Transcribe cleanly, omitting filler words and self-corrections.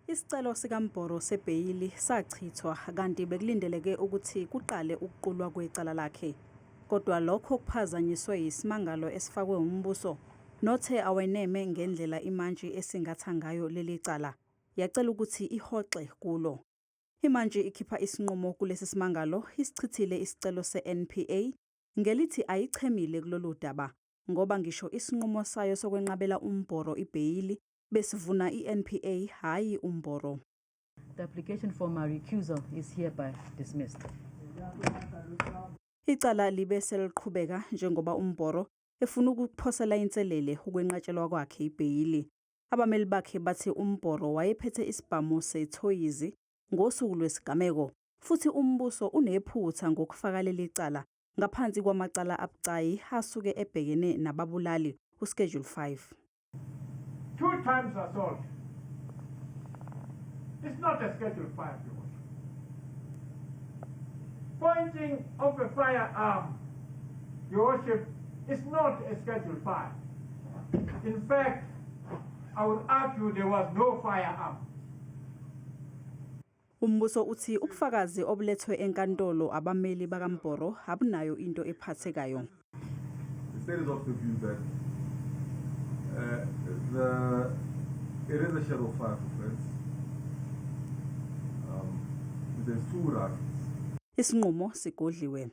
Isicelo sikaMboro sebheyili sachithwa kanti bekulindeleke ukuthi kuqale ukuqulwa kwecala lakhe. Kodwa lokho kuphazanyiswe yisimangalo esifakwe umbuso nothe aweneme ngendlela imantshi esingatha ngayo leli cala, yacela ukuthi ihoxe kulo. Imantshi ikhipha isinqumo kulesi simangalo isichithile isicelo se-NPA ngelithi ayichemile kulolu daba ngoba ngisho isinqumo sayo sokwenqabela uMboro ibheyili besivuna i-NPA hhayi uMboro. The application for my recusal is hereby dismissed. Icala libe seliqhubeka njengoba uMboro efuna ukuphosela inselele ukwenqatshelwa kwakhe ibheyili. Abameli bakhe bathi uMboro wayephethe isibhamu sethoyizi ngosuku lwesigameko futhi umbuso unephutha ngokufaka leli cala ngaphansi kwamacala abucayi asuke ebhekene nababulali uSchedule 5. Two times assault. It's not a Schedule 5, Your Worship. Pointing of a firearm, Your Worship, is not a Schedule 5. In fact, I would argue there was no firearm. Umbuso uthi ubufakazi obulethwe enkantolo abameli bakaMboro abunayo into ephathekayo. The state is of the view that it is a Schedule 5 offense. There's two rifles. Isinqumo sigodliwe.